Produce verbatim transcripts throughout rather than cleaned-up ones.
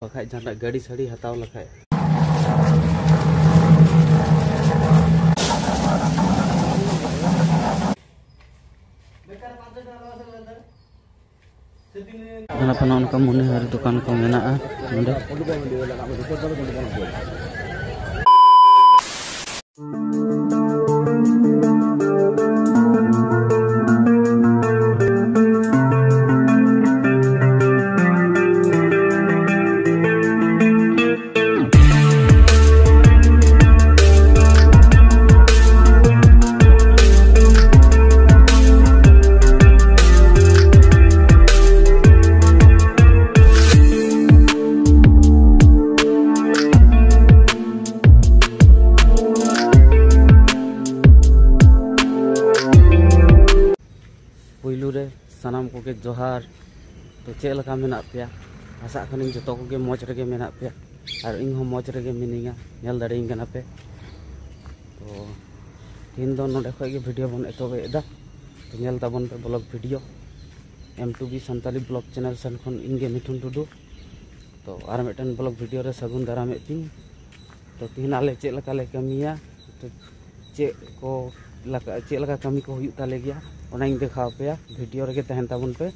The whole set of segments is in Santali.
ᱵᱟᱠᱷᱟᱡ ᱡᱟᱦᱟᱸᱴᱟᱜ ᱜᱟᱹᱰᱤ ᱥᱟᱹᱰᱤ ᱦᱟᱛᱟᱣ ᱞᱮᱠᱷᱟᱡ᱾ ᱟᱯᱮ ᱱᱚᱜᱼᱚ ᱱᱚᱝᱠᱟ ᱢᱚᱱᱤᱦᱟᱨᱤ ᱫᱚᱠᱟᱱ ᱠᱚ ᱢᱮᱱᱟᱜᱼᱟ ᱱᱚᱰᱮ᱾ ᱯᱩᱭᱞᱩ ᱨᱮ ᱥᱟᱱᱟᱢ ᱠᱚᱜᱮ ᱡᱚᱦᱟᱨ᱾ ᱛᱚ, ᱪᱮᱫ ᱞᱮᱠᱟ ᱢᱮᱱᱟᱜ ᱯᱮᱭᱟ? ᱟᱥᱟᱜ ᱠᱟᱹᱱᱟᱹᱧ ᱡᱚᱛᱚ ᱠᱚᱜᱮ ᱢᱚᱡᱽ ᱨᱮᱜᱮ ᱢᱮᱱᱟᱜ ᱯᱮᱭᱟ, ᱟᱨ ᱤᱧ ᱦᱚᱸ ᱢᱚᱡᱽ ᱨᱮᱜᱮ ᱢᱤᱱᱟᱹᱧᱟ, ᱧᱮᱞ ᱫᱟᱲᱮᱭᱟᱹᱧ ᱠᱟᱱᱟ ᱯᱮ᱾ ᱛᱚ, ᱛᱮᱦᱮᱧ ᱫᱚ ᱱᱚᱰᱮ ᱠᱷᱚᱡ ᱜᱮ ᱵᱷᱤᱰᱤᱭᱳ ᱵᱚᱱ ᱮᱛᱚᱦᱚᱵ ᱮᱫᱟ᱾ ᱛᱚ, ᱧᱮᱞ ᱛᱟᱵᱚᱱ ᱯᱮ blog video. M two B Santali blog channel ᱥᱮᱱ ᱠᱷᱚᱱ ᱤᱧ ᱜᱮ ᱢᱤᱴᱷᱩᱱ ᱴᱩᱰᱩ᱾ ᱛᱚ, ᱟᱨ ᱢᱤᱫᱴᱮᱱ ᱵᱞᱚᱜ ᱵᱷᱤᱰᱤᱭᱳ ᱨᱮ ᱥᱟᱹᱜᱩᱱ ᱫᱟᱨᱟᱢᱮᱫ ᱯᱮᱭᱟᱹᱧ᱾ ᱛᱚ, ᱛᱤᱦᱤᱧ ᱟᱞᱮ ᱪᱮᱫ ᱞᱮᱠᱟ ᱞᱮ ᱠᱟᱹᱢᱤᱭᱟ, ᱛᱚ, ᱪᱮᱫ ᱠᱚ ᱞᱟᱠᱟ-, ᱪᱮᱫ ᱞᱮᱠᱟ ᱠᱟᱹᱢᱤ ᱠᱚ ᱦᱩᱭᱩᱜ ᱛᱟᱞᱮ ᱜᱮᱭᱟ, ᱚᱱᱟᱧ ᱫᱮᱠᱷᱟᱣ ᱯᱮᱭᱟ᱾ ᱵᱷᱤᱰᱤᱭᱳ ᱨᱮᱜᱮ ᱛᱟᱦᱮᱱ ᱛᱟᱵᱚᱱ ᱯᱮ᱾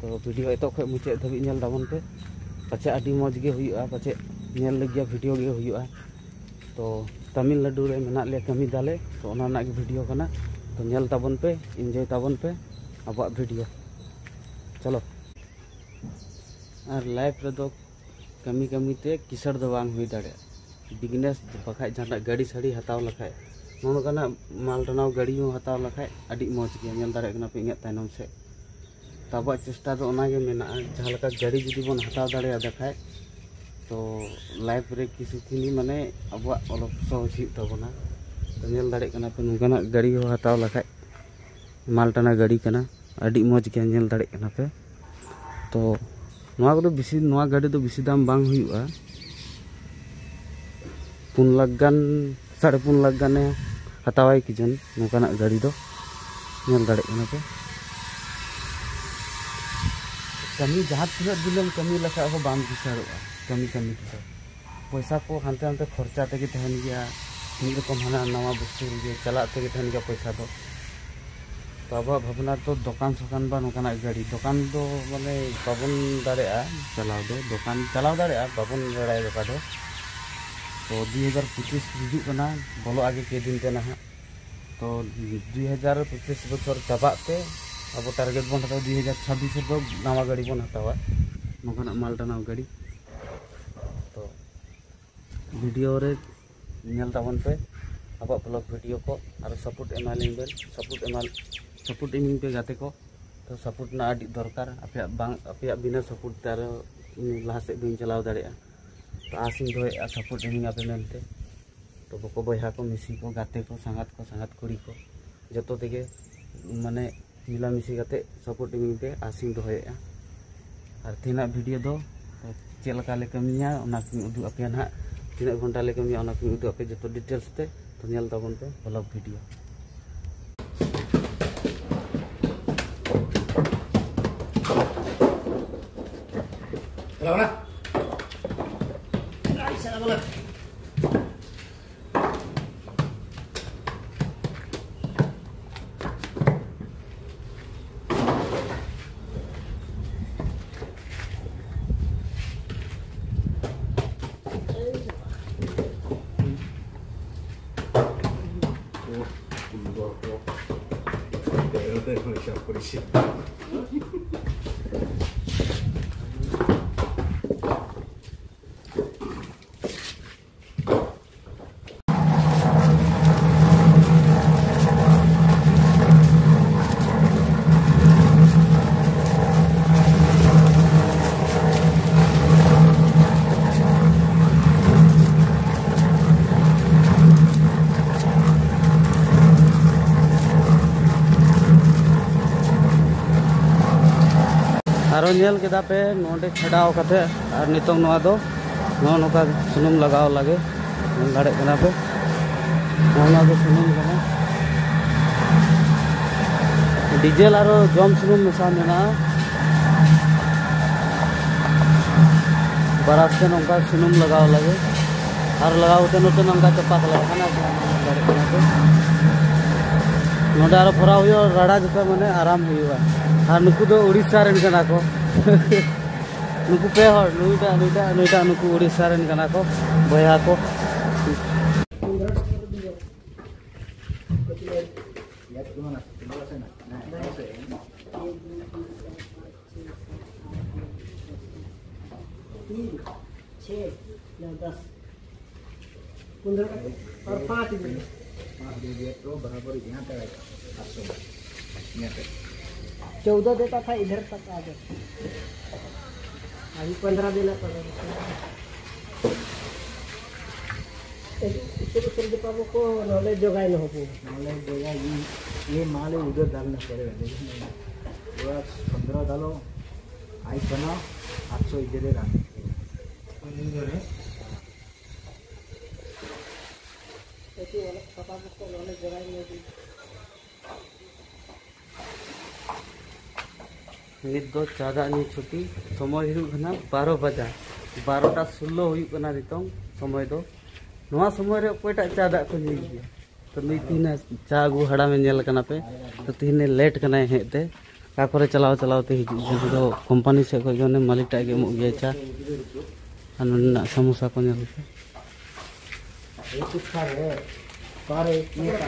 ᱛᱚ, ᱵᱷᱤᱰᱤᱭᱳ ᱮᱛᱚᱦᱚᱵ ᱠᱷᱚᱱ ᱢᱩᱪᱟᱹᱫ ᱫᱷᱟᱹᱵᱤᱡ ᱧᱮᱞ ᱛᱟᱵᱚᱱ ᱯᱮ, ᱯᱟᱪᱷᱮ ᱟᱹᱰᱤ ᱢᱚᱡᱽ ᱜᱮ ᱦᱩᱭᱩᱜᱼᱟ, ᱯᱟᱪᱮ ᱧᱮᱞ ᱞᱟᱹᱜᱤᱫ ᱵᱷᱤᱰᱤᱭᱳ ᱜᱮ ᱦᱩᱭᱩᱜᱼᱟ᱾ ᱛᱚ, ᱛᱟᱢᱤᱞᱱᱟᱰᱩ ᱨᱮ ᱢᱮᱱᱟᱜ ᱞᱮᱭᱟ, ᱠᱟᱹᱢᱤ ᱫᱟᱞᱮ, ᱛᱚ, ᱚᱱᱟ ᱨᱮᱱᱟᱜ ᱜᱮ ᱵᱷᱤᱰᱤᱭᱳ ᱠᱟᱱᱟ᱾ ᱛᱚ, ᱧᱮᱞ ᱛᱟᱵᱚᱱ ᱯᱮ, ᱤᱱᱡᱚᱭ ᱛᱟᱵᱚᱱ ᱯᱮ ᱟᱵᱚᱣᱟᱜ ᱵᱷᱤᱰᱤᱭᱳ᱾ ᱪᱚᱞᱚ᱾ ᱟᱨ ᱞᱟᱭᱤᱯᱷ ᱨᱮᱫᱚ ᱠᱟᱹᱢᱤ ᱠᱟᱹᱢᱤ ᱛᱮ ᱠᱤᱥᱟᱹᱬ ᱫᱚ ᱵᱟᱝ ᱦᱩᱭ ᱫᱟᱲᱮᱭᱟᱜᱼᱟ᱾ ᱵᱤᱡᱽᱱᱮᱥ ᱵᱟᱠᱷᱟᱡ ᱡᱟᱦᱟᱸᱴᱟᱜ ᱜᱟᱹᱰᱤ ᱥᱟᱹᱰᱤ ᱦᱟᱛᱟᱣ ᱞᱮᱠᱷᱟᱡ, ᱱᱚᱜᱼᱚ ᱱᱚᱝᱠᱟᱱᱟᱜ ᱢᱟᱞ ᱴᱟᱱᱟᱣ ᱜᱟᱹᱰᱤ ᱦᱚᱸ ᱦᱟᱛᱟᱣ ᱞᱮᱠᱷᱟᱡ ᱟᱹᱰᱤ ᱢᱚᱡᱽ ᱜᱮᱭᱟ᱾ ᱧᱮᱞ ᱫᱟᱲᱮᱭᱟᱜ ᱠᱟᱱᱟ ᱯᱮ ᱤᱧᱟᱹᱜ ᱛᱟᱭᱱᱚᱢ ᱥᱮᱫ᱾ ᱛᱚ, ᱟᱵᱚᱣᱟᱜ ᱪᱮᱥᱴᱟ ᱫᱚ ᱚᱱᱟ ᱜᱮ ᱢᱮᱱᱟᱜᱼᱟ, ᱡᱟᱦᱟᱸ ᱞᱮᱠᱟ ᱜᱟᱹᱰᱤ ᱡᱩᱫᱤ ᱵᱚᱱ ᱦᱟᱛᱟᱣ ᱫᱟᱲᱮᱭᱟᱫᱟ ᱠᱷᱟᱡ, ᱛᱚ, ᱞᱟᱭᱤᱯᱷ ᱨᱮ ᱠᱤᱪᱷᱩ ᱠᱷᱤᱱᱤ ᱢᱟᱱᱮ ᱟᱵᱚᱣᱟᱜ ᱚᱞᱚᱯ ᱥᱚᱦᱚᱡ ᱦᱩᱭᱩᱜ ᱛᱟᱵᱚᱱᱟ᱾ ᱛᱚ, ᱧᱮᱞ ᱫᱟᱲᱮᱭᱟᱜ ᱠᱟᱱᱟ ᱯᱮ ᱱᱚᱝᱠᱟᱱᱟᱜ ᱜᱟᱹᱰᱤ ᱦᱚᱸ ᱦᱟᱛᱟᱣ ᱞᱮᱠᱷᱟᱡ, ᱢᱟᱞ ᱴᱟᱱᱟ ᱜᱟᱹᱰᱤ ᱠᱟᱱᱟ, ᱟᱹᱰᱤ ᱢᱚᱡᱽ ᱜᱮᱭᱟ, ᱧᱮᱞ ᱫᱟᱲᱮᱭᱟᱜ ᱠᱟᱱᱟ ᱯᱮ᱾ ᱛᱚ, ᱱᱚᱣᱟ ᱠᱚᱫᱚ ᱵᱮᱥᱤ, ᱱᱚᱣᱟ ᱜᱟᱹᱰᱤ ᱫᱚ ᱵᱮᱥᱤ ᱫᱟᱢ ᱵᱟᱝ ᱦᱩᱭᱩᱜᱼᱟ, ᱯᱩᱱ ᱞᱟᱠᱷ ᱜᱟᱱ, ᱥᱟᱲᱮ ᱯᱩᱱ ᱞᱟᱠᱷ ᱜᱟᱱᱮ ᱦᱟᱛᱟᱣᱟᱭ ᱠᱤᱡᱚᱱ ᱱᱚᱝᱠᱟᱱᱟᱜ ᱜᱟᱹᱰᱤ ᱫᱚ, ᱧᱮᱞ ᱫᱟᱲᱮᱭᱟᱜ ᱠᱟᱱᱟ ᱯᱮ᱾ ᱠᱟᱹᱢᱤ ᱡᱟᱦᱟᱸ ᱛᱤᱱᱟᱹᱜ ᱫᱤᱱᱮᱢ ᱠᱟᱹᱢᱤ ᱞᱮᱠᱷᱟᱡ ᱦᱚᱸ ᱵᱟᱢ ᱠᱤᱥᱟᱹᱬᱚᱜᱼᱟ᱾ ᱠᱟᱹᱢᱤ ᱠᱟᱹᱢᱤ ᱛᱮᱫᱚ ᱯᱚᱭᱥᱟ ᱠᱚ ᱦᱟᱱᱛᱮ ᱱᱟᱛᱮ ᱠᱷᱚᱨᱪᱟ ᱛᱮᱜᱮ ᱛᱟᱦᱮᱱ ᱜᱮᱭᱟ᱾ ᱢᱤᱫ ᱨᱚᱠᱚᱢ ᱦᱟᱱᱟ ᱱᱟᱣᱟ ᱵᱚᱥᱛᱩ ᱨᱮᱜᱮ ᱪᱟᱞᱟᱜ ᱛᱮᱜᱮ ᱛᱟᱦᱮᱱ ᱜᱮᱭᱟ ᱯᱚᱭᱥᱟ ᱫᱚ᱾ ᱛᱚ ᱟᱵᱚᱣᱟᱜ ᱵᱷᱟᱵᱽᱱᱟ ᱫᱚ ᱫᱚᱠᱟᱱ ᱥᱚᱠᱟᱱ ᱵᱟ ᱱᱚᱝᱠᱟᱱᱟᱜ ᱜᱟᱹᱰᱤ, ᱫᱚᱠᱟᱱ ᱫᱚ ᱢᱟᱱᱮ ᱵᱟᱵᱚᱱ ᱫᱟᱲᱮᱭᱟᱜᱼᱟ ᱪᱟᱞᱟᱣ ᱫᱚ, ᱫᱚᱠᱟᱱ ᱪᱟᱞᱟᱣ ᱫᱟᱲᱮᱭᱟᱜᱼᱟ, ᱵᱟᱵᱚᱱ ᱵᱟᱲᱟᱭᱟ ᱚᱠᱟ ᱫᱚ᱾ ᱛᱚ ᱫᱩᱭ ᱦᱟᱡᱟᱨ ᱯᱚᱸᱪᱤᱥ ᱦᱤᱡᱩᱜ ᱠᱟᱱᱟ, ᱵᱚᱞᱚᱜ ᱟᱜᱮ ᱠᱮᱫᱤᱱ ᱛᱮ ᱱᱟᱦᱟᱜ᱾ ᱛᱚ ᱫᱩᱭ ᱦᱟᱡᱟᱨ ᱯᱚᱸᱪᱤᱥ ᱵᱚᱪᱷᱚᱨ ᱪᱟᱵᱟᱜ ᱛᱮ ᱟᱵᱚ ᱴᱟᱨᱜᱮᱴ ᱵᱚᱱ ᱦᱟᱛᱟᱣᱟ ᱫᱩᱭ ᱦᱟᱡᱟᱨ ᱪᱷᱟᱵᱵᱤᱥ ᱨᱮᱫᱚ ᱱᱟᱣᱟ ᱜᱟᱹᱰᱤ ᱵᱚᱱ ᱦᱟᱛᱟᱣᱟ, ᱱᱚᱝᱠᱟᱱᱟᱜ ᱢᱟᱞ ᱴᱟᱱᱟᱣ ᱜᱟᱹᱰᱤ᱾ ᱛᱚ ᱵᱷᱤᱰᱤᱭᱳ ᱨᱮ ᱧᱮᱞ ᱛᱟᱵᱚᱱ ᱯᱮ ᱟᱵᱚᱣᱟᱜ ᱵᱞᱚᱜ ᱵᱷᱤᱰᱤᱭᱳ ᱠᱚ, ᱟᱨ ᱥᱟᱯᱳᱨᱴ ᱮᱢᱟᱞᱤᱧ ᱵᱮᱱ, ᱥᱟᱯᱳᱨᱴ ᱮᱢᱟ ᱥᱟᱯᱳᱨᱴ ᱤᱢᱟᱹᱧ ᱯᱮ ᱜᱟᱛᱮ ᱠᱚ᱾ ᱛᱚ ᱥᱟᱯᱳᱨᱴ ᱨᱮᱱᱟᱜ ᱟᱹᱰᱤ ᱫᱚᱨᱠᱟᱨ, ᱟᱯᱮᱭᱟᱜ ᱵᱟᱝ, ᱟᱯᱮᱭᱟᱜ ᱵᱤᱱᱟᱹ ᱥᱟᱯᱳᱨᱴ ᱛᱮ ᱟᱨᱚ ᱞᱟᱦᱟ ᱥᱮᱫ ᱵᱟᱹᱧ ᱪᱟᱞᱟᱣ ᱫᱟᱲᱮᱭᱟᱜᱼᱟ᱾ ᱛᱚ ᱟᱥᱤᱧ ᱫᱚᱦᱚᱭᱮᱫᱼᱟ ᱥᱟᱯᱳᱨᱴ ᱤᱢᱟᱹᱧ ᱟᱯᱮ ᱢᱮᱱᱛᱮ᱾ ᱛᱚ ᱵᱚᱠᱚ ᱵᱚᱭᱦᱟ ᱠᱚ, ᱢᱤᱥᱤ ᱠᱚ, ᱜᱟᱛᱮ ᱠᱚ, ᱥᱟᱸᱜᱟᱛ ᱠᱚ, ᱥᱟᱸᱜᱟᱛ ᱠᱩᱲᱤ ᱠᱚ, ᱡᱚᱛᱚ ᱛᱮᱜᱮ ᱢᱟᱱᱮ ᱢᱤᱞᱟᱢᱤᱥᱤ ᱠᱟᱛᱮ ᱥᱟᱯᱳᱨᱴ ᱤᱢᱟᱹᱧ ᱯᱮ ᱟᱥᱤᱧ ᱫᱚᱦᱚᱭᱮᱫᱼᱟ᱾ ᱟᱨ ᱛᱮᱦᱮᱧᱟᱜ ᱵᱷᱤᱰᱤᱭᱳ ᱫᱚ ᱪᱮᱫ ᱞᱮᱠᱟ ᱞᱮ ᱠᱟᱹᱢᱤᱭᱟ ᱚᱱᱟ ᱠᱚᱧ ᱩᱫᱩᱜ ᱟᱯᱮᱭᱟ ᱱᱟᱦᱟᱜ, ᱛᱤᱱᱟᱹᱜ ᱜᱷᱚᱱᱴᱟ ᱞᱮ ᱠᱟᱹᱢᱤᱭᱟ ᱚᱱᱟ ᱠᱚᱧ ᱩᱫᱩᱜ ᱟᱯᱮᱭᱟ ᱡᱚᱛᱚ ᱰᱤᱴᱮᱞᱥ ᱛᱮ᱾ ᱛᱚ ᱧᱮᱞ ᱛᱟᱵᱚᱱ ᱯᱮ ᱵᱞᱚᱜ ᱵᱷᱤᱰᱤᱭᱳ᱾ ᱪᱟᱞᱟᱣ ᱱᱟ᱾ ᱟᱭ, ᱪᱟᱞᱟᱣ ᱵᱚᱞᱮ᱾ ᱟᱨᱚ ᱧᱮᱞ ᱠᱮᱫᱟ ᱯᱮ ᱱᱚᱰᱮ ᱪᱷᱟᱰᱟᱣ ᱠᱟᱛᱮ, ᱟᱨ ᱱᱤᱛᱚᱝ ᱱᱚᱣᱟ ᱫᱚ ᱱᱚᱜᱼᱚ ᱱᱚᱝᱠᱟ ᱥᱩᱱᱩᱢ ᱞᱟᱜᱟᱣ ᱞᱟᱜᱮ, ᱧᱮᱞ ᱫᱟᱲᱮᱭᱟᱜ ᱠᱟᱱᱟ ᱯᱮ᱾ ᱱᱚᱜᱼᱚ ᱱᱚᱣᱟ ᱫᱚ ᱥᱩᱱᱩᱢ ᱠᱟᱱᱟ, ᱰᱤᱡᱮᱞ ᱟᱨᱚ ᱡᱚᱢ ᱥᱩᱱᱩᱢ ᱢᱮᱥᱟ ᱢᱮᱱᱟᱜᱼᱟ᱾ ᱵᱨᱟᱥ ᱛᱮ ᱱᱚᱝᱠᱟ ᱥᱩᱱᱩᱢ ᱞᱟᱜᱟᱣ ᱞᱟᱹᱜᱤᱫ, ᱟᱨ ᱞᱟᱜᱟᱣ ᱠᱟᱛᱮ ᱱᱚᱛᱮ ᱱᱚᱝᱠᱟ ᱪᱟᱯᱟ ᱠᱟᱜ ᱞᱟᱜᱟᱜ ᱠᱟᱱᱟ᱾ ᱱᱚᱰᱮ ᱟᱨᱚ ᱵᱷᱚᱨᱟᱣ ᱦᱩᱭᱩᱜᱼᱟ, ᱨᱟᱲᱟ ᱡᱚᱠᱷᱚᱱ ᱢᱟᱱᱮ ᱟᱨᱟᱢ ᱦᱩᱭᱩᱜᱼᱟ᱾ ᱟᱨ ᱱᱩᱠᱩ ᱫᱚ ᱩᱲᱤᱥᱥᱟ ᱨᱮᱱ ᱠᱟᱱᱟ ᱠᱚ᱾ ᱱᱩᱠᱩ ᱯᱮ ᱦᱚᱲ, ᱱᱩᱭᱴᱟᱜ, ᱱᱩᱭᱴᱟᱜ, ᱱᱩᱭᱴᱟᱜ, ᱱᱩᱠᱩ ᱩᱲᱤᱥᱥᱟ ᱨᱮᱱ ᱠᱟᱱᱟ ᱠᱚ, ᱵᱚᱭᱦᱟ ᱠᱚ᱾ तीन, छः, नौ, दस, पन्द्रह और पाँच दे दो। पाँच दे दिया तो बराबर यहाँ तक आएगा, आठ सौ। यहाँ तक। चौदह देता था, इधर तक आ गया। अभी पन्द्रह देना पड़ेगा। ᱩᱥᱩᱞ ᱩᱥᱩᱞ ᱜᱮ ᱯᱟᱵᱚ ᱠᱚ ᱱᱚᱞᱮ ᱡᱚᱜᱟᱭ ᱱᱚᱦᱚ ᱵᱚ᱾ ᱱᱚᱞᱮ ᱡᱚᱜᱟᱭ ᱤ, ᱤ ᱢᱟᱞᱮ ᱩᱫᱷᱟᱨ ᱰᱟᱞᱱᱟ ᱯᱚᱲᱮᱜᱟ, ᱞᱮᱠᱤᱱ ᱯᱩᱨᱟ ᱯᱚᱱᱫᱽᱨᱚ ᱰᱟᱞᱚ, ᱟᱭ ᱠᱟᱱᱟ, ᱟᱴ ᱥᱚ ᱤᱫᱷᱟᱨ ᱨᱮ ᱨᱟᱱ᱾ ᱮᱠᱤ ᱚᱞᱚᱜ ᱯᱟᱲᱦᱟᱣ ᱠᱚ ᱱᱚᱞᱮ ᱡᱚᱜᱟᱭ ᱱᱚᱦᱚ ᱵᱚ᱾ ᱱᱤᱛ ᱫᱚ ᱪᱟ ᱫᱟᱜ ᱧᱩ ᱪᱷᱩᱴᱤ᱾ ᱥᱚᱢᱚᱭ ᱦᱩᱭᱩᱜ ᱠᱟᱱᱟ ᱵᱟᱨᱚ ᱵᱟᱡᱟ, ᱵᱟᱨᱚᱴᱟ ᱥᱳᱞᱞᱳ ᱦᱩᱭᱩᱜ ᱠᱟᱱᱟ ᱱᱤᱛᱚᱝ ᱥᱚᱢᱚᱭ ᱫᱚ᱾ ᱱᱚᱣᱟ ᱥᱚᱢᱚᱭ ᱨᱮ ᱚᱠᱚᱭᱴᱟᱜ ᱪᱟ ᱫᱟᱜ ᱠᱚ ᱧᱩᱭ ᱜᱮᱭᱟ? ᱛᱚ ᱱᱩᱭ ᱛᱤᱦᱤᱧ ᱪᱟ ᱟᱹᱜᱩ ᱦᱟᱲᱟᱢᱮ ᱧᱮᱞ ᱠᱟᱱᱟ ᱯᱮ, ᱛᱚ ᱛᱤᱦᱤᱧ ᱞᱮᱴ ᱠᱟᱱᱟᱭ ᱦᱮᱡ ᱛᱮ᱾ ᱚᱠᱟ ᱠᱚᱨᱮ ᱪᱟᱞᱟᱣ ᱪᱟᱞᱟᱣ ᱛᱮ ᱦᱤᱡᱩᱜ ᱜᱮᱭᱟ, ᱩᱱᱤ ᱫᱚ ᱠᱳᱢᱯᱟᱱᱤ ᱥᱮᱫ ᱠᱷᱚᱱ ᱜᱮ ᱩᱱᱤ ᱢᱟᱹᱞᱤᱠ ᱴᱟᱜ ᱜᱮ ᱮᱢᱚᱜ ᱜᱮᱭᱟ ᱪᱟ᱾ ᱟᱨ ᱱᱚᱰᱮᱱᱟᱜ ᱥᱟᱢᱳᱥᱟ ᱠᱚ ᱧᱮᱞ ᱯᱮ᱾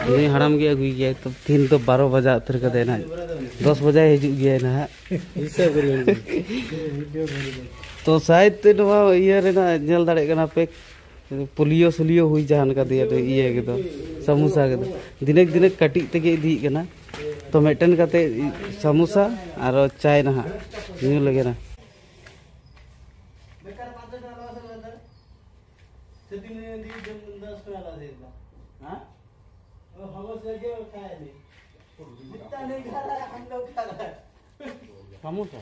ᱱᱩᱭ ᱦᱟᱲᱟᱢ ᱜᱮ ᱟᱹᱜᱩᱭ ᱜᱮᱭᱟᱭ, ᱛᱚ ᱛᱤᱦᱤᱧ ᱫᱚ ᱵᱟᱨᱚ ᱵᱟᱡᱟ ᱩᱛᱟᱹᱨ ᱠᱟᱫᱟᱭ ᱱᱟᱦᱟᱜ, ᱫᱚᱥ ᱵᱟᱡᱟᱭ ᱦᱤᱡᱩᱜ ᱜᱮᱭᱟᱭ ᱱᱟᱦᱟᱜ᱾ ᱛᱚ ᱥᱟᱭᱤᱰ ᱛᱮ ᱱᱚᱣᱟ ᱤᱭᱟᱹ ᱨᱮᱱᱟᱜ ᱧᱮᱞ ᱫᱟᱲᱮᱭᱟᱜ ᱠᱟᱱᱟ ᱯᱮ, ᱯᱳᱞᱤᱭᱳ ᱥᱳᱞᱤᱭᱳ ᱦᱩᱭ ᱡᱟᱦᱟᱱ ᱠᱟᱫᱮᱭᱟ ᱫᱚ ᱤᱭᱟᱹ ᱜᱮᱫᱚ, ᱥᱟᱢᱳᱥᱟ ᱜᱮᱫᱚ᱾ ᱫᱤᱱᱮᱠ ᱫᱤᱱᱮᱠ ᱠᱟᱹᱴᱤᱡ ᱛᱮᱜᱮ ᱤᱫᱤᱭᱮᱫ ᱠᱟᱱᱟ᱾ ᱛᱚ ᱢᱤᱫᱴᱮᱱ ᱠᱟᱛᱮ ᱥᱟᱢᱳᱥᱟ ᱟᱨᱚ ᱪᱟᱭ ᱱᱟᱦᱟᱜ ᱧᱩ ᱞᱟᱹᱜᱤᱫ ᱱᱟ᱾ बेकार पाँच सौ टका लगा सकता था। छुट्टी में दी जब दस टका लगा देता। हाँ? वो हम उस लगे वो खाया नहीं। जितना नहीं खा रहा है, हम लोग खा रहा है। समोसा?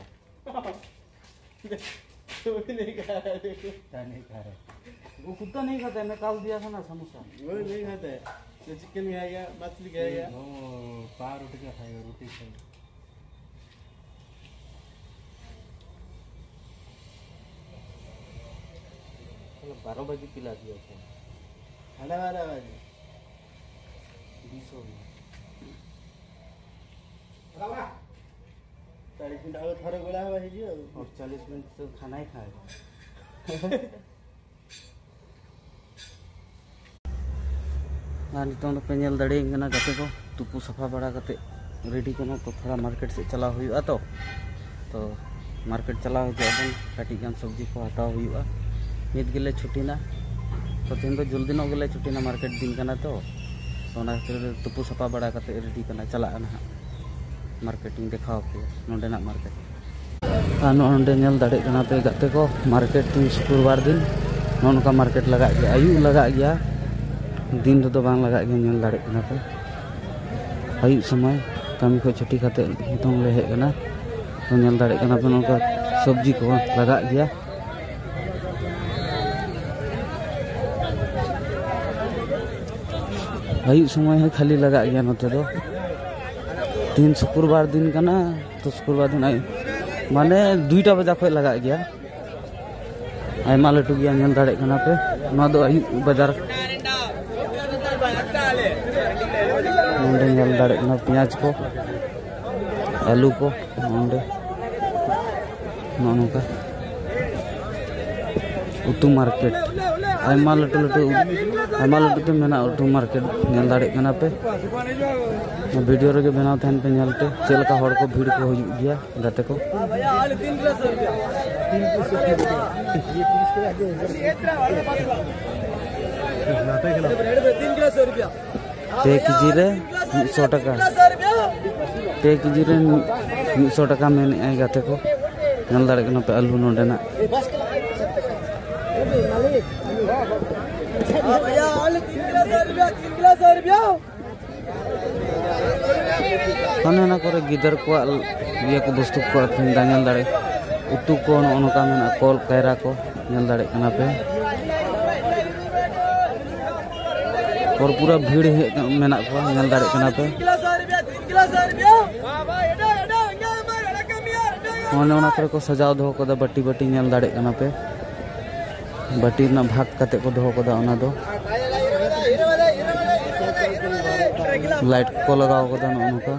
वो भी नहीं खा रहा है, देखो। क्या नहीं खा रहा है? वो कुत्ता नहीं खाता है, मैं कल दिया था ना समोसा। वो नहीं खाता है। तो चिकन खाएगा, मछली खाएगा। वो पाव रोटी क्या खाएगा? रोटी खाएगा। मतलब बारह बजे पिला दिया था। खाना वाला वाली। बीस हो गया। चालीस मिनट आगे थोड़े गोला हवा हीजिए। और चालीस मिनट तो खाना ही खाएगा। ᱟᱨ ᱱᱤᱛᱚᱝ ᱫᱚᱯᱮ ᱧᱮᱞ ᱫᱟᱲᱮᱭᱟᱹᱧ ᱠᱟᱱᱟ ᱜᱟᱛᱮ ᱠᱚ, ᱛᱩᱯᱩ ᱥᱟᱯᱷᱟ ᱵᱟᱲᱟ ᱠᱟᱛᱮ ᱨᱮᱰᱤ ᱠᱟᱱᱟ ᱠᱚ᱾ ᱛᱷᱚᱲᱟ ᱢᱟᱨᱠᱮᱴ ᱥᱮᱫ ᱪᱟᱞᱟᱣ ᱦᱩᱭᱩᱜᱼᱟ ᱛᱚ, ᱛᱚ ᱢᱟᱨᱠᱮᱴ ᱪᱟᱞᱟᱣ ᱦᱤᱡᱩᱜ ᱟᱵᱚᱱ, ᱠᱟᱹᱴᱤᱡ ᱜᱟᱱ ᱥᱚᱵᱽᱡᱤ ᱠᱚ ᱦᱟᱛᱟᱣ ᱦᱩᱭᱩᱜᱼᱟ᱾ ᱱᱤᱛ ᱜᱮᱞᱮ ᱪᱷᱩᱴᱤᱱᱟ, ᱛᱚ ᱛᱮᱦᱮᱧ ᱫᱚ ᱡᱚᱞᱫᱤ ᱧᱚᱜ ᱜᱮᱞᱮ ᱪᱷᱩᱴᱤᱱᱟ, ᱢᱟᱨᱠᱮᱴ ᱫᱤᱱ ᱠᱟᱱᱟ ᱛᱚ, ᱛᱚ ᱚᱱᱟ ᱠᱷᱟᱹᱛᱤᱨ ᱛᱩᱯᱩ ᱥᱟᱯᱷᱟ ᱵᱟᱲᱟ ᱠᱟᱛᱮ ᱨᱮᱰᱤ ᱠᱟᱱᱟ, ᱪᱟᱞᱟᱜᱼᱟ ᱱᱟᱦᱟᱜ ᱢᱟᱨᱠᱮᱴ᱾ ᱤᱧ ᱫᱮᱠᱷᱟᱣ ᱟᱯᱮᱭᱟ ᱱᱚᱸᱰᱮᱱᱟᱜ ᱢᱟᱨᱠᱮᱴ᱾ ᱟᱨ ᱱᱚᱜᱼᱚ ᱱᱚᱸᱰᱮ ᱧᱮᱞ ᱫᱟᱲᱮᱭᱟᱜ ᱠᱟᱱᱟ ᱯᱮ ᱜᱟᱛᱮ ᱠᱚ, ᱢᱟᱨᱠᱮᱴ ᱫᱤᱱ ᱥᱩᱠᱨᱵᱟᱨ ᱫᱤᱱ ᱱᱚᱜᱼᱚ ᱱᱚᱝᱠᱟ ᱢᱟᱨᱠᱮᱴ ᱞᱟᱜᱟᱜ ᱜᱮᱭᱟ᱾ ᱟᱹᱭᱩᱵ ᱞᱟᱜᱟᱜ ᱜᱮᱭᱟ, ᱫᱤᱱ ᱨᱮᱫᱚ ᱵᱟᱝ ᱞᱟᱜᱟᱜ ᱜᱮᱭᱟ᱾ ᱧᱮᱞ ᱫᱟᱲᱮᱭᱟᱜ ᱠᱟᱱᱟ ᱯᱮ, ᱟᱹᱭᱩᱵ ᱥᱚᱢᱚᱭ ᱠᱟᱹᱢᱤ ᱠᱷᱚᱱ ᱪᱷᱩᱴᱤ ᱠᱟᱛᱮ ᱱᱤᱛᱚᱝ ᱞᱮ ᱦᱮᱡ ᱮᱱᱟ᱾ ᱛᱚ ᱧᱮᱞ ᱫᱟᱲᱮᱭᱟᱜ ᱠᱟᱱᱟ ᱯᱮ, ᱱᱚᱝᱠᱟ ᱥᱚᱵᱽᱡᱤ ᱠᱚ ᱞᱟᱜᱟᱜ ᱜᱮᱭᱟ᱾ ᱟᱹᱭᱩᱵ ᱥᱚᱢᱚᱭ ᱦᱚᱸ ᱠᱷᱟᱹᱞᱤ ᱞᱟᱜᱟᱜ ᱜᱮᱭᱟ ᱱᱚᱛᱮ ᱫᱚ᱾ ᱛᱤᱦᱤᱧ ᱥᱩᱠᱨᱵᱟᱨ ᱫᱤᱱ ᱠᱟᱱᱟ, ᱛᱚ ᱥᱩᱠᱨᱵᱟᱨ ᱫᱤᱱ ᱟᱹᱭᱩᱵ, ᱢᱟᱱᱮ ᱫᱩᱭᱴᱟ ᱵᱟᱡᱟ ᱠᱷᱚᱱ ᱞᱟᱜᱟᱜ ᱜᱮᱭᱟ᱾ ᱟᱭᱢᱟ ᱞᱟᱹᱴᱩ ᱜᱮᱭᱟ, ᱧᱮᱞ ᱫᱟᱲᱮᱭᱟᱜ ᱠᱟᱱᱟ ᱯᱮ᱾ ᱱᱚᱣᱟ ᱫᱚ ᱟᱹᱭᱩᱵ ᱵᱟᱡᱟᱨ᱾ ᱱᱚᱸᱰᱮ ᱧᱮᱞ ᱫᱟᱲᱮᱭᱟᱜ ᱠᱟᱱᱟ ᱯᱮᱸᱭᱟᱡᱽ ᱠᱚ, ᱟᱹᱞᱩ ᱠᱚ, ᱱᱚᱸᱰᱮ ᱱᱚᱜᱼᱚ ᱱᱚᱝᱠᱟ ᱩᱛᱩ ᱢᱟᱨᱠᱮᱴ᱾ ᱟᱭᱢᱟ ᱞᱟᱹᱴᱩ ᱞᱟᱹᱴᱩ, ᱟᱭᱢᱟ ᱞᱟᱹᱴᱩ ᱛᱮ ᱢᱮᱱᱟᱜᱼᱟ ᱩᱛᱩ ᱢᱟᱨᱠᱮᱴ, ᱧᱮᱞ ᱫᱟᱲᱮᱭᱟᱜ ᱠᱟᱱᱟ ᱯᱮ᱾ ᱵᱷᱤᱰᱤᱭᱳ ᱨᱮᱜᱮ ᱵᱮᱱᱟᱣ ᱛᱟᱦᱮᱱ ᱯᱮ, ᱧᱮᱞ ᱯᱮ ᱪᱮᱫ ᱞᱮᱠᱟ ᱦᱚᱲ ᱠᱚ, ᱵᱷᱤᱲ ᱠᱚ ᱦᱩᱭᱩᱜ ᱜᱮᱭᱟ ᱜᱟᱛᱮ ᱠᱚ᱾ ᱯᱮ ᱠᱮᱡᱤ ᱨᱮ ᱢᱤᱫ ᱥᱚ ᱴᱟᱠᱟ᱾ ᱯᱮ ᱠᱮᱡᱤ ᱨᱮ ᱢᱤᱫ ᱥᱚ ᱴᱟᱠᱟ ᱢᱮᱱᱮᱫᱼᱟᱭ ᱜᱟᱛᱮ ᱠᱚ᱾ ᱧᱮᱞ ᱫᱟᱲᱮᱭᱟᱜ ᱠᱟᱱᱟ ᱯᱮ ᱟᱹᱞᱩ ᱱᱚᱸᱰᱮᱱᱟᱜ᱾ ᱚᱱᱮ ᱚᱱᱟ ᱠᱚᱨᱮ ᱜᱤᱫᱟᱹᱨ ᱠᱚᱣᱟᱜ ᱤᱭᱟᱹ ᱠᱚ, ᱵᱚᱥᱛᱩ ᱠᱚ ᱟᱹᱠᱷᱨᱤᱧ ᱮᱫᱟ, ᱧᱮᱞ ᱫᱟᱲᱮ᱾ ᱩᱛᱩ ᱠᱚ ᱱᱚᱜᱼᱚ ᱱᱚᱝᱠᱟ ᱢᱮᱱᱟᱜᱼᱟ, ᱠᱚᱞ, ᱠᱟᱭᱨᱟ ᱠᱚ, ᱧᱮᱞ ᱫᱟᱲᱮᱭᱟᱜ ᱠᱟᱱᱟ ᱯᱮ᱾ ᱦᱚᱲ ᱯᱩᱨᱟᱹ ᱵᱷᱤᱲ ᱦᱮᱡ ᱢᱮᱱᱟᱜ ᱠᱚᱣᱟ, ᱧᱮᱞ ᱫᱟᱲᱮᱭᱟᱜ ᱠᱟᱱᱟ ᱯᱮ᱾ ᱚᱱᱮ ᱚᱱᱟ ᱠᱚᱨᱮ ᱠᱚ ᱥᱟᱡᱟᱣ ᱫᱚᱦᱚ ᱠᱟᱫᱟ ᱵᱟᱹᱴᱤ, ᱵᱟᱹᱴᱤ, ᱧᱮᱞ ᱫᱟᱲᱮᱭᱟᱜ ᱠᱟᱱᱟ ᱯᱮ᱾ ᱵᱟᱹᱴᱤ ᱨᱮᱱᱟᱜ ᱵᱷᱟᱜᱽ ᱠᱟᱛᱮ ᱠᱚ ᱫᱚᱦᱚ ᱠᱟᱫᱟ ᱚᱱᱟ ᱫᱚ᱾ ᱞᱟᱭᱤᱴ ᱠᱚ ᱞᱟᱜᱟᱣ ᱠᱟᱫᱟ ᱱᱚᱜᱼᱚ ᱱᱚᱝᱠᱟ᱾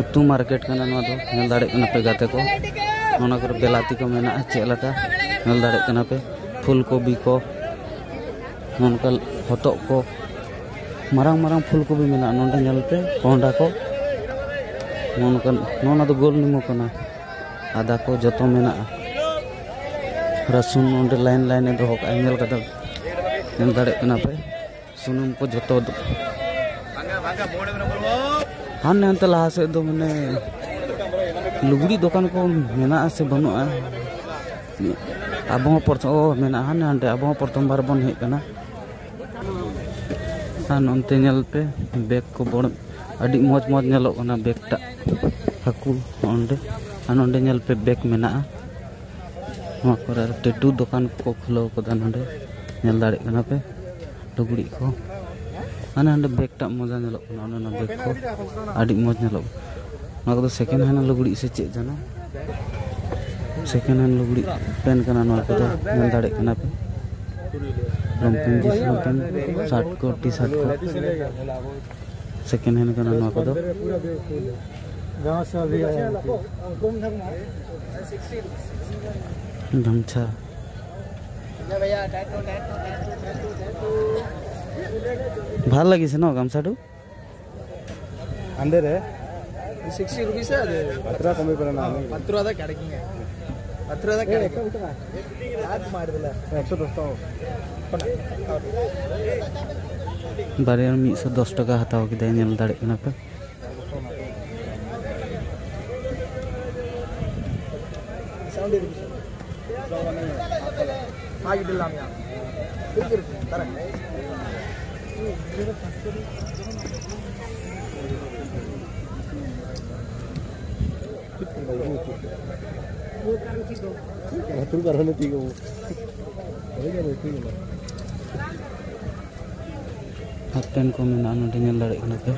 ᱩᱛᱩ ᱢᱟᱨᱠᱮᱴ ᱠᱟᱱᱟ ᱱᱚᱣᱟ ᱫᱚ, ᱧᱮᱞ ᱫᱟᱲᱮᱭᱟᱜ ᱠᱟᱱᱟ ᱯᱮ ᱜᱟᱛᱮ ᱠᱚ᱾ ᱚᱱᱟ ᱠᱚᱨᱮ ᱵᱮᱞᱟᱛᱤ ᱠᱚ ᱢᱮᱱᱟᱜᱼᱟ, ᱪᱮᱫ ᱞᱮᱠᱟ ᱧᱮᱞ ᱫᱟᱲᱮᱭᱟᱜ ᱠᱟᱱᱟ ᱯᱮ᱾ ᱯᱷᱩᱞ ᱠᱚᱵᱤ ᱠᱚ, ᱱᱚᱝᱠᱟ ᱦᱚᱛᱚᱫ ᱠᱚ, ᱢᱟᱨᱟᱝ ᱢᱟᱨᱟᱝ ᱯᱷᱩᱞ ᱠᱚᱵᱤ ᱢᱮᱱᱟᱜᱼᱟ ᱱᱚᱰᱮ, ᱧᱮᱞ ᱯᱮ᱾ ᱠᱚᱸᱦᱰᱟ ᱠᱚ, ᱱᱚᱜᱼᱚ ᱱᱚᱝᱠᱟ, ᱱᱚᱜᱼᱚ ᱱᱚᱣᱟ ᱫᱚ ᱜᱳᱞ ᱱᱤᱢᱩ ᱠᱟᱱᱟ᱾ ᱟᱫᱟ ᱠᱚ ᱡᱚᱛᱚ ᱢᱮᱱᱟᱜᱼᱟ᱾ ᱨᱟᱹᱥᱩᱱ ᱱᱚᱰᱮ ᱞᱟᱭᱤᱱ ᱞᱟᱭᱤᱱ ᱮ ᱫᱚᱦᱚ ᱠᱟᱜᱼᱟ, ᱧᱮᱞ ᱠᱟᱛᱮ, ᱧᱮᱞ ᱫᱟᱲᱮᱭᱟᱜ ᱠᱟᱱᱟ ᱯᱮ᱾ ᱥᱩᱱᱩᱢ ᱠᱚ ᱡᱚᱛᱚ ᱫᱚ-, ᱦᱟᱱᱮ ᱦᱟᱱᱛᱮ ᱞᱟᱦᱟ ᱥᱮᱫ ᱫᱚ ᱢᱟᱱᱮ ᱞᱩᱜᱽᱲᱤ ᱫᱚᱠᱟᱱ ᱠᱚ ᱢᱮᱱᱟᱜᱼᱟ ᱥᱮ ᱵᱟᱹᱱᱩᱜᱼᱟ? ᱟᱵᱚ ᱦᱚᱸ ᱯᱨᱚᱛᱷᱚᱢ, ᱚ, ᱢᱮᱱᱟᱜᱼᱟ, ᱦᱟᱱᱮ ᱦᱟᱸᱰᱮ ᱟᱵᱚ ᱦᱚᱸ ᱯᱨᱚᱛᱷᱚᱢ ᱵᱟᱨ ᱵᱚᱱ ᱦᱮᱡ ᱠᱟᱱᱟ᱾ ᱟᱨ ᱱᱚᱱᱛᱮ ᱧᱮᱞ ᱯᱮ, ᱵᱮᱜᱽ ᱠᱚ ᱵᱚᱲ-, ᱟᱹᱰᱤ ᱢᱚᱡᱽ ᱢᱚᱡᱽ ᱧᱮᱞᱚᱜ ᱠᱟᱱᱟ ᱵᱮᱜᱽ ᱴᱟᱜ᱾ ᱦᱟᱹᱠᱩ ᱚᱸᱰᱮ, ᱟᱨ ᱱᱚᱸᱰᱮ ᱧᱮᱞ ᱯᱮ, ᱵᱮᱜᱽ ᱢᱮᱱᱟᱜᱼᱟ᱾ ᱱᱚᱣᱟ ᱠᱚᱨᱮ ᱟᱨ ᱴᱮᱴᱩ ᱫᱚᱠᱟᱱ ᱠᱚᱠᱚ ᱠᱷᱩᱞᱟᱹᱣ ᱠᱟᱫᱟ ᱱᱚᱸᱰᱮ, ᱧᱮᱞ ᱫᱟᱲᱮᱭᱟᱜ ᱠᱟᱱᱟ ᱯᱮ᱾ ᱞᱩᱜᱽᱲᱤᱡ ᱠᱚ, ᱦᱟᱱᱮ ᱦᱟᱸᱰᱮ ᱵᱮᱜᱽ ᱴᱟᱜ ᱢᱚᱡᱟ ᱧᱮᱞᱚᱜ ᱠᱟᱱᱟ, ᱚᱱᱮ ᱚᱱᱟ ᱵᱮᱜᱽ ᱠᱚ ᱟᱹᱰᱤ ᱢᱚᱡᱽ ᱧᱮᱞᱚᱜ ᱠᱟᱱᱟ᱾ ᱱᱚᱣᱟ ᱠᱚᱫᱚ ᱥᱮᱠᱮᱱᱰ ᱦᱮᱱᱰ ᱞᱩᱜᱽᱲᱤᱡ ᱥᱮ ᱪᱮᱫ ᱡᱟᱱᱟ? ᱥᱮᱠᱮᱱᱰ ᱦᱮᱱᱰ ᱞᱩᱜᱽᱲᱤᱡ ᱯᱮᱱ ᱠᱟᱱᱟ ᱱᱚᱣᱟ ᱠᱚᱫᱚ, ᱧᱮᱞ ᱫᱟᱲᱮᱭᱟᱜ ᱠᱟᱱᱟ ᱯᱮ᱾ ᱞᱩᱢᱯᱤᱱ ᱡᱤᱱᱥ ᱞᱩᱢᱯᱤᱱ, ᱥᱟᱨᱴ ᱠᱚ, ᱴᱤ ᱥᱟᱨᱴ ᱠᱚ, ᱥᱮᱠᱮᱱᱰ ᱦᱮᱱᱰ ᱠᱟᱱᱟ ᱱᱚᱣᱟ ᱠᱚᱫᱚ᱾ ᱜᱟᱢᱪᱷᱟ᱾ ভাল লাগিছে ন গামছাটো? হাণ্ড্ৰেড হে? সিক্সটি ರುಪೀಸ್ ಅದು. ಹತ್ತು ರೂಪಾಯಿ ಕಮ್ಮಿ ಬರೋಣ. ಹತ್ತು ರೂಪಾಯಿ ಕಡಿಮೆ. ಹತ್ತು ರೂಪಾಯಿ ಕಡಿಮೆ. ಯಾಕೆ ಮಾಡಿದಿಲ್ಲ? ಎಕ್ಸ್ಟ್ರಾ ದೋಸ್ತ. ᱵᱟᱨᱭᱟ ᱢᱤᱫ ᱥᱚ ᱫᱚᱥ ᱴᱟᱠᱟ ᱦᱟᱛᱟᱣ ᱠᱮᱫᱟᱭ, ᱧᱮᱞ ᱫᱟᱲᱮᱭᱟᱜ ᱠᱟᱱᱟ ᱯᱮ᱾ ᱦᱟᱯ ᱯᱮᱱᱴ ᱠᱚ ᱢᱮᱱᱟᱜᱼᱟ ᱱᱚᱰᱮ, ᱧᱮᱞ ᱫᱟᱲᱮᱭᱟᱜ ᱠᱟᱱᱟ ᱯᱮ᱾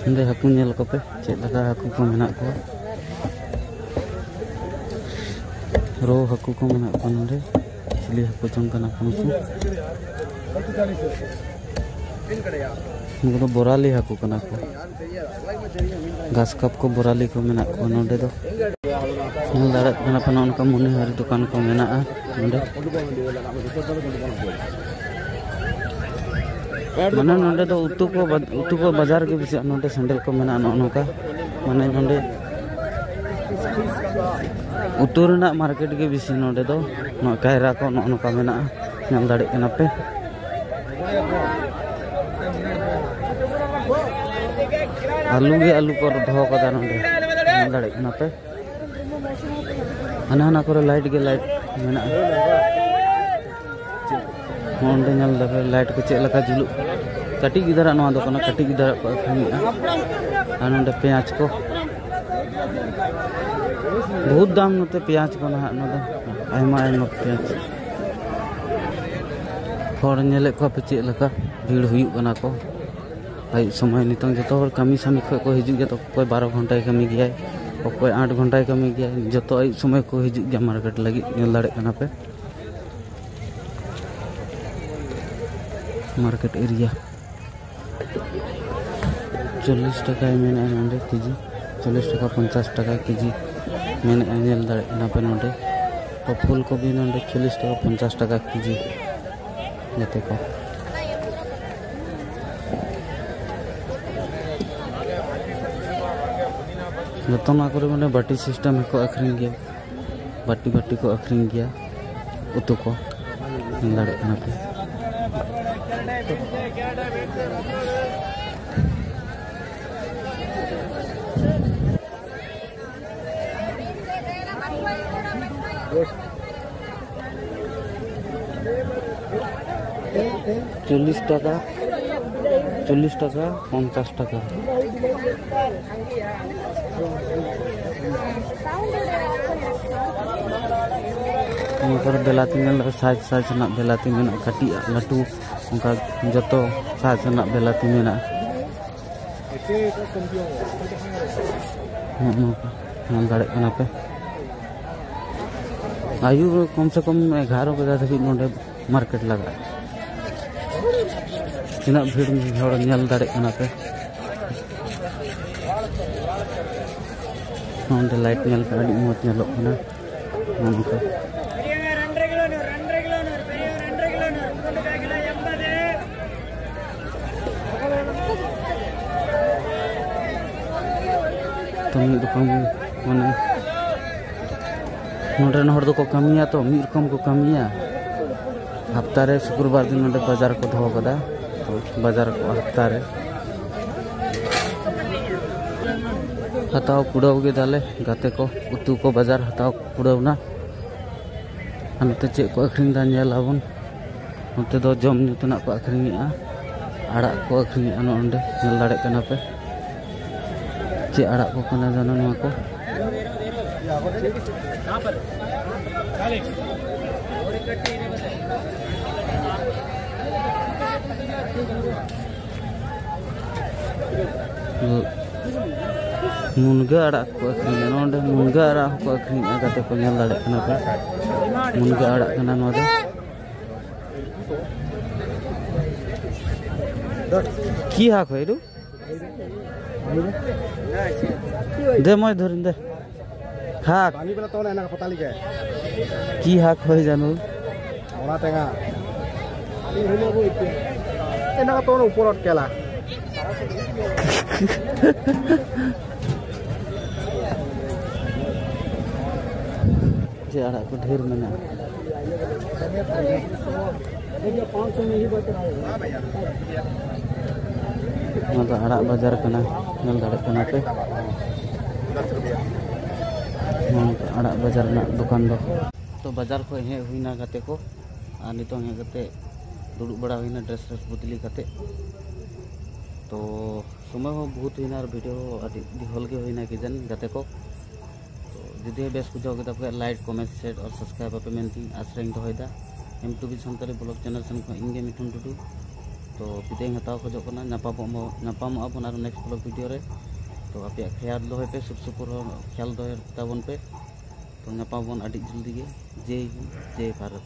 ᱱᱚᱰᱮ ᱦᱟᱹᱠᱩ ᱧᱮᱞ ᱠᱚᱯᱮ, ᱪᱮᱫ ᱞᱮᱠᱟ ᱦᱟᱹᱠᱩ ᱠᱚ ᱢᱮᱱᱟᱜ ᱠᱚᱣᱟ᱾ ᱨᱚ ᱦᱟᱹᱠᱩ ᱠᱚ ᱢᱮᱱᱟᱜ ᱠᱚᱣᱟ ᱱᱚᱰᱮ᱾ ᱪᱤᱞᱤ ᱦᱟᱹᱠᱩ ᱪᱚᱝ ᱠᱟᱱᱟ ᱠᱚ ᱱᱩᱠᱩ? ᱱᱩᱠᱩ ᱫᱚ ᱵᱚᱨᱟᱞᱤ ᱦᱟᱹᱠᱩ ᱠᱟᱱᱟ ᱠᱚ᱾ ᱜᱷᱟᱥ ᱠᱟᱯ ᱠᱚ, ᱵᱚᱨᱟᱞᱤ ᱠᱚ ᱢᱮᱱᱟᱜ ᱠᱚᱣᱟ ᱱᱚᱰᱮ ᱫᱚ᱾ ᱧᱮᱞ ᱫᱟᱲᱮᱭᱟᱜ ᱠᱟᱱᱟ ᱯᱮ, ᱱᱚᱜᱼᱚ ᱱᱚᱝᱠᱟ ᱢᱚᱱᱤᱦᱟᱨᱤ ᱫᱚᱠᱟᱱ ᱠᱚ ᱢᱮᱱᱟᱜᱼᱟ ᱱᱚᱰᱮ᱾ ᱢᱟᱱᱮ ᱱᱚᱰᱮ ᱫᱚ ᱩᱛᱩ ᱠᱚ ᱵᱟ-, ᱩᱛᱩ ᱠᱚ ᱵᱟᱡᱟᱨ ᱜᱮ ᱵᱮᱥᱤᱜᱼᱟ᱾ ᱱᱚᱰᱮ ᱥᱮᱸᱰᱮᱞ ᱠᱚ ᱢᱮᱱᱟᱜᱼᱟ ᱱᱚᱜᱼᱚ ᱱᱚᱝᱠᱟ᱾ ᱢᱟᱱᱮ ᱱᱚᱰᱮ ᱩᱛᱩ ᱨᱮᱱᱟᱜ ᱢᱟᱨᱠᱮᱴ ᱜᱮ ᱵᱮᱥᱤ ᱱᱚᱰᱮ ᱫᱚ᱾ ᱱᱚᱣᱟ ᱠᱟᱭᱨᱟ ᱠᱚ ᱱᱚᱜᱼᱚ ᱱᱚᱝᱠᱟ ᱢᱮᱱᱟᱜᱼᱟ, ᱧᱮᱞ ᱫᱟᱲᱮᱭᱟᱜ ᱠᱟᱱᱟ ᱯᱮ᱾ ᱟᱹᱞᱩ ᱜᱮ ᱟᱹᱞᱩ ᱠᱚ ᱫᱚᱦᱚ ᱠᱟᱫᱟ ᱱᱚᱰᱮ, ᱧᱮᱞ ᱫᱟᱲᱮᱭᱟᱜ ᱠᱟᱱᱟ ᱯᱮ᱾ ᱦᱟᱱᱟ ᱦᱟᱱᱟ ᱠᱚᱨᱮ ᱞᱟᱭᱤᱴ ᱜᱮ ᱞᱟᱭᱤᱴ ᱢᱮᱱᱟᱜᱼᱟ᱾ ᱱᱚᱸᱰᱮ ᱧᱮᱞ ᱫᱟᱯᱮ ᱞᱟᱭᱤᱴ ᱠᱚ ᱪᱮᱫ ᱞᱮᱠᱟ ᱡᱩᱞᱩᱜ᱾ ᱠᱟᱹᱴᱤᱡ ᱜᱤᱫᱽᱨᱟᱹ ᱱᱚᱣᱟ ᱫᱚ ᱠᱟᱱᱟ, ᱠᱟᱹᱴᱤᱡ ᱜᱤᱫᱽᱨᱟᱹ ᱠᱚ ᱟᱹᱠᱷᱨᱤᱧᱮᱫᱼᱟ᱾ ᱟᱨ ᱱᱚᱸᱰᱮ ᱯᱮᱸᱭᱟᱡᱽ ᱠᱚ, ᱵᱚᱦᱩᱛ ᱫᱟᱢ ᱱᱚᱛᱮ ᱯᱮᱸᱭᱟᱡᱽ ᱠᱚ ᱱᱟᱦᱟᱜ, ᱱᱚᱣᱟ ᱫᱚ ᱟᱭᱢᱟ ᱟᱭᱢᱟ ᱯᱮᱸᱭᱟᱡᱽ᱾ ᱦᱚᱲ ᱧᱮᱞᱮᱫ ᱠᱚᱣᱟ ᱯᱮ ᱪᱮᱫ ᱞᱮᱠᱟ ᱵᱷᱤᱲ ᱦᱩᱭᱩᱜ ᱠᱟᱱᱟ ᱠᱚ᱾ ᱟᱹᱭᱩᱵ ᱥᱚᱢᱚᱭ ᱱᱤᱛᱚᱝ ᱡᱚᱛᱚ ᱦᱚᱲ ᱠᱟᱹᱢᱤ ᱥᱟᱹᱢᱤ ᱠᱷᱚᱱ ᱠᱚ ᱦᱤᱡᱩᱜ ᱜᱮᱭᱟ, ᱛᱚ ᱚᱠᱚᱭ ᱵᱟᱨᱚ ᱜᱷᱚᱱᱴᱟᱭ ᱠᱟᱹᱢᱤ ᱜᱮᱭᱟᱭ, ᱚᱠᱚᱭ ᱟᱴ ᱜᱷᱚᱱᱴᱟᱭ ᱠᱟᱹᱢᱤ ᱜᱮᱭᱟᱭ, ᱡᱚᱛᱚ ᱟᱹᱭᱩᱵ ᱥᱚᱢᱚᱭ ᱠᱚ ᱦᱤᱡᱩᱜ ᱜᱮᱭᱟ ᱢᱟᱨᱠᱮᱴ ᱞᱟᱹᱜᱤᱫ, ᱧᱮᱞ ᱫᱟᱲᱮᱭᱟᱜ ᱠᱟᱱᱟ ᱯᱮ᱾ Market area. ᱪᱚᱞᱞᱤᱥ ᱴᱟᱠᱟᱭ ᱢᱮᱱᱮᱫᱼᱟ ᱱᱚᱰᱮ ᱠᱮᱡᱤ, ᱪᱚᱞᱞᱤᱥ ᱴᱟᱠᱟ, ᱯᱚᱧᱪᱟᱥ ᱴᱟᱠᱟ ᱠᱮᱡᱤ ᱢᱮᱱᱮᱫᱼᱟ, ᱧᱮᱞ ᱫᱟᱲᱮᱭᱟᱜ ᱠᱟᱱᱟ ᱯᱮ ᱱᱚᱰᱮ᱾ ᱯᱷᱩᱞ ᱠᱚᱯᱤ ᱱᱚᱰᱮ ᱪᱚᱞᱞᱤᱥ ᱴᱟᱠᱟ, ᱯᱚᱧᱪᱟᱥ ᱴᱟᱠᱟ ᱠᱮᱡᱤ᱾ ᱜᱟᱛᱮ ᱠᱚ, ᱡᱚᱛᱚ ᱱᱚᱣᱟ ᱠᱚᱨᱮ ᱢᱟᱱᱮ ᱵᱟᱹᱴᱤ ᱥᱤᱥᱴᱮᱢ ᱦᱚᱸᱠᱚ ᱟᱹᱠᱷᱨᱤᱧ ᱜᱮᱭᱟ, ᱵᱟᱹᱴᱤ ᱵᱟᱹᱴᱤ ᱠᱚ ᱟᱹᱠᱷᱨᱤᱧ ᱜᱮᱭᱟ, ᱩᱛᱩ ᱠᱚ ᱧᱮᱞ ᱫᱟᱲᱮᱭᱟᱜ ᱠᱟᱱᱟ ᱯᱮ᱾ ᱪᱚᱞᱞᱤᱥ ᱴᱟᱠᱟ, ᱪᱚᱞᱞᱤᱥ ᱴᱟᱠᱟ, ᱯᱚᱧᱪᱟᱥ ᱴᱟᱠᱟ᱾ ᱱᱚᱣᱟ ᱠᱚᱨᱮ ᱵᱮᱞᱟᱛᱤ ᱧᱮᱞ ᱞᱮᱠᱟ size size ᱨᱮᱱᱟᱜ ᱵᱮᱞᱟᱛᱤ ᱢᱮᱱᱟᱜᱼᱟ, ᱠᱟᱹᱴᱤᱡ ᱟᱜ ᱞᱟᱹᱴᱩ, ᱚᱱᱠᱟ ᱡᱚᱛᱚ size ᱨᱮᱱᱟᱜ ᱵᱮᱞᱟᱛᱤ ᱢᱮᱱᱟᱜᱼᱟ᱾ ᱱᱚᱜᱼᱚ ᱱᱚᱝᱠᱟ ᱧᱮᱞ ᱫᱟᱲᱮᱭᱟᱜ ᱠᱟᱱᱟ ᱯᱮ, ᱟᱭᱩᱵ ᱠᱚᱢ ᱥᱮ ᱠᱚᱢ ᱮᱜᱟᱨᱚ ᱵᱟᱡᱟ ᱫᱷᱟᱹᱵᱤᱡ ᱱᱚᱰᱮ market ᱞᱟᱜᱟᱜᱼᱟ᱾ ᱛᱤᱱᱟᱹᱜ ᱵᱷᱤᱲ ᱦᱚᱲ ᱧᱮᱞ ᱫᱟᱲᱮᱭᱟᱜ ᱠᱟᱱᱟ ᱯᱮ᱾ ᱱᱚᱰᱮ light ᱧᱮᱞ ᱯᱮ, ᱟᱹᱰᱤ ᱢᱚᱡᱽ ᱧᱮᱞᱚᱜ ᱠᱟᱱᱟ᱾ ᱱᱚᱜᱼᱚ ᱱᱚᱝᱠᱟ᱾ ᱛᱚ ᱢᱤᱫ ᱨᱚᱠᱚᱢ ᱢᱟᱱᱮ ᱱᱚᱰᱮ ᱨᱮᱱ ᱦᱚᱲ ᱫᱚᱠᱚ ᱠᱟᱹᱢᱤᱭᱟ, ᱛᱚ ᱢᱤᱫ ᱨᱚᱠᱚᱢ ᱠᱚ ᱠᱟᱹᱢᱤᱭᱟ᱾ ᱦᱟᱯᱛᱟ ᱨᱮ ᱥᱩᱠᱨᱵᱟᱨ ᱫᱤᱱ ᱱᱚᱰᱮ ᱵᱟᱡᱟᱨ ᱠᱚ ᱫᱚᱦᱚ ᱠᱟᱫᱟ, ᱛᱚ ᱵᱟᱡᱟᱨ ᱠᱚ ᱦᱟᱯᱛᱟ ᱨᱮ᱾ ᱦᱟᱛᱟᱣ ᱠᱩᱲᱟᱹᱣ ᱠᱮᱫᱟᱞᱮ ᱜᱟᱛᱮ ᱠᱚ, ᱩᱛᱩ ᱠᱚ ᱵᱟᱡᱟᱨ ᱦᱟᱛᱟᱣ ᱠᱩᱲᱟᱹᱣ ᱱᱟ᱾ ᱟᱨ ᱱᱚᱛᱮ ᱪᱮᱫ ᱠᱚ ᱟᱹᱠᱷᱨᱤᱧ ᱮᱫᱟ ᱧᱮᱞ ᱟᱵᱚᱱ᱾ ᱱᱚᱛᱮ ᱫᱚ ᱡᱚᱢ ᱧᱩ ᱛᱮᱱᱟᱜ ᱠᱚ ᱟᱹᱠᱷᱨᱤᱧᱮᱜᱼᱟ, ᱟᱲᱟᱜ ᱠᱚ ᱟᱹᱠᱷᱨᱤᱧᱮᱜᱼᱟ ᱱᱚᱜᱼᱚ ᱱᱚᱸᱰᱮ, ᱧᱮᱞ ᱫᱟᱲᱮᱭᱟᱜ ᱠᱟᱱᱟ ᱯᱮ᱾ ᱪᱮᱫ ᱟᱲᱟᱜ ᱠᱚ ᱠᱟᱱᱟ ᱡᱟᱱᱚ ᱱᱚᱣᱟ ᱠᱚ? ᱢᱩᱱᱜᱟᱹ ᱟᱲᱟᱜ ᱠᱚ ᱟᱹᱠᱷᱨᱤᱧᱟ ᱱᱚᱸᱰᱮ, ᱢᱩᱱᱜᱟᱹ ᱟᱲᱟᱜ ᱦᱚᱸᱠᱚ ᱟᱹᱠᱷᱨᱤᱧᱮᱜᱼᱟ ᱜᱟᱛᱮ ᱠᱚ, ᱧᱮᱞ ᱫᱟᱲᱮᱭᱟᱜ ᱠᱟᱱᱟ ᱯᱮ᱾ ᱢᱩᱱᱜᱟᱹ ᱟᱲᱟᱜ ᱠᱟᱱᱟ ᱱᱚᱣᱟ ᱫᱚ᱾ কি শাক হয় এইটো? দে, মই ধৰিম দে। শাক। ভাঙি পেলাই তই এনেকে ফটালিকে। কি শাক হয় জানো? মৰা টেঙা। এনেকে তই ওপৰত কেলা। যে আড়া কো ঢের মেনা। ᱱᱚᱣᱟ ᱫᱚ ᱟᱲᱟᱜ ᱵᱟᱡᱟᱨ ᱠᱟᱱᱟ, ᱧᱮᱞ ᱫᱟᱲᱮᱭᱟᱜ ᱠᱟᱱᱟ ᱯᱮ᱾ ᱱᱚᱣᱟ ᱫᱚ ᱟᱲᱟᱜ ᱵᱟᱡᱟᱨ ᱨᱮᱱᱟᱜ ᱫᱚᱠᱟᱱ ᱫᱚ᱾ ᱛᱚ ᱵᱟᱡᱟᱨ ᱠᱷᱚᱱ ᱦᱮᱡ ᱦᱩᱭᱱᱟ ᱜᱟᱛᱮ ᱠᱚ, ᱟᱨ ᱱᱤᱛᱚᱝ ᱦᱮᱡ ᱠᱟᱛᱮ ᱫᱩᱲᱩᱵ ᱵᱟᱲᱟ ᱦᱩᱭᱱᱟ dress ᱯᱷᱨᱮᱥ ᱵᱚᱫᱞᱤ ᱠᱟᱛᱮ᱾ ᱛᱚ ᱥᱚᱢᱚᱭ ᱦᱚᱸ ᱵᱚᱦᱩᱛ ᱦᱩᱭᱱᱟ ᱟᱨ video ᱦᱚᱸ ᱟᱹᱰᱤ ᱫᱤᱦᱚᱞ ᱜᱮ ᱦᱩᱭᱱᱟ ᱠᱤ ᱡᱟᱱ ᱜᱟᱛᱮ ᱠᱚ᱾ ᱛᱚ ᱡᱩᱫᱤ ᱵᱮᱥ ᱵᱩᱡᱷᱟᱹᱣ ᱠᱮᱫᱟ ᱯᱮ, like, comment, share ᱟᱨ subscribe ᱟᱯᱮ ᱢᱮᱱᱛᱮ ᱟᱥᱨᱮᱧ ᱫᱚᱦᱚᱭᱮᱫᱟ᱾ M two B Santali vlog channel ᱥᱮᱱ ᱠᱷᱚᱱ ᱤᱧ ᱜᱮ ᱢᱤᱴᱷᱩᱱ ᱴᱩᱰᱩ᱾ ᱛᱚ ᱵᱤᱫᱟᱹᱭ ᱤᱧ ᱦᱟᱛᱟᱣ ᱠᱷᱚᱡᱚᱜ ᱠᱟᱱᱟ᱾ ᱧᱟᱯᱟᱢᱚᱜ ᱵᱚ- ᱧᱟᱯᱟᱢᱚᱜ ᱟᱵᱚᱱ ᱟᱨ next vlog video ᱨᱮ᱾ ᱛᱚ ᱟᱯᱮᱭᱟᱜ ᱠᱷᱮᱭᱟᱞ ᱫᱚᱦᱚᱭ ᱯᱮ, ᱥᱩᱨ ᱥᱩᱯᱩᱨ ᱦᱚᱸ ᱠᱷᱮᱭᱟᱞ ᱫᱚᱦᱚᱭ ᱛᱟᱵᱚᱱ ᱯᱮ᱾ ᱛᱚ ᱧᱟᱯᱟᱢ ᱟᱵᱚᱱ ᱟᱹᱰᱤ ᱡᱚᱞᱫᱤ ᱜᱮ᱾ ᱡᱮᱭ ᱦᱤᱱᱫ, ᱡᱮᱭ ᱵᱷᱟᱨᱚᱛ᱾